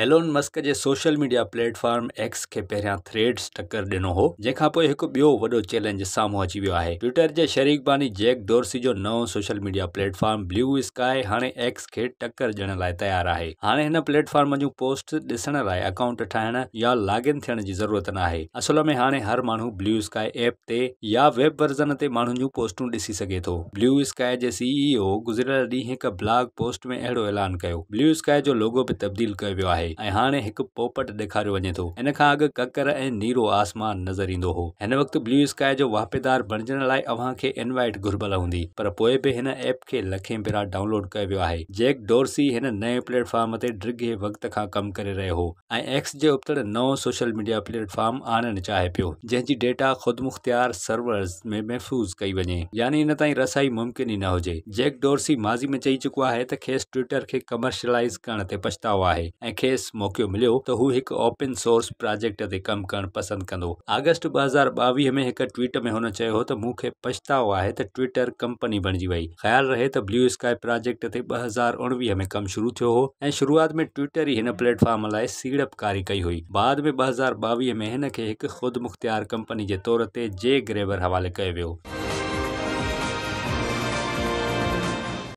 Elon Musk جي social media plate form X کي پهريان ٿريڊز ٽڪر ڏنو هو، جنهن کانپوء هڪ ٻيو وڏو چئلينج سامهون اچي ويو آهي. ٽوئٽر جي شريڪ باني جيڪ ڊورسي جو نئون social media platform blue sky هاڻي ايڪس کي ٽڪر ڏيڻ لاء تيار آهي. هاڻي هن پليٽ فارم جون پوسٽس ڏسڻ لاء اڪائونٽ ٺاهڻ يا لاگ ان ٿيڻ جي ضرورت ناهي. اصل ۾ هاڻي هر ماڻهو بليو اسڪائي ايپ تي يا ويب ورزن تي ماڻهن جون پوسٽون ڏسي سگهي ٿو. بليو اسڪائي جي سي اي او گذريل ڏينهن هڪ بلاگ پوسٽ ۾ اهڙو اعلان ڪيو. بليو اسڪائي جو لوگو به تبديل ڪيو ويو آهي ۽ هاڻي هڪ پوپٽ ڏيکاريو وڃي ٿو. ان کان اڳ ڪڪر ۽ نيرو آسمان نظر ايندو هو. هن وقت بليو اسڪائي جو واهپيدار بڻجڻ لاء اوهان کي انوائيٽ گهربل هوندي پر پوء به هن ايپ کي لکين ڀيرا ڊائونلوڊ ڪيو ويو آهي. جيڪ ڊورسي هن نئين پليٽ فارم تي ڊگهي وقت کان ڪم ڪري رهيو هو. ۽ ايڪس جي ابتڙ نئون سوشل ميڊيا پليٽ فارم آڻڻ چاهي پيو جنهن جي ڊيٽا خودمختيار سرورز ۾ محفوظ ڪئي وڃي يعني ان تائين رسائي ممڪن ئي نه هجي. جيڪ ڊورسي ماضي ۾ چئي چڪو آهي ته کيس ٽوئٽر کي ڪمرشلائيز ڪرڻ تي پڇتاء آهي ۽ کيس موقعو مليو ته هو هڪ اوپن سورس پراجيڪٽ تي ڪم ڪرڻ پسند ڪندو. آگسٽ 2022 ۾ هڪ ٽوئيٽ ۾ هن چيو هو ته مون کي پڇتاء آهي ته ٽوئٽر ڪمپني بڻجي وئي. خيال رهي ته بليو اسڪائي پراجيڪٽ تي 2019 ۾ ڪم شروع ٿيو هو ۽ شروعات ۾ ٽوئٽر ئي هن پليٽ فارم لاء سيڙپڪاري ڪئي هئي. بعد ۾ 2022 ۾ هن کي هڪ خودمختيار ڪمپني جي طور تي جي گريبر حوالي ڪيو ويو.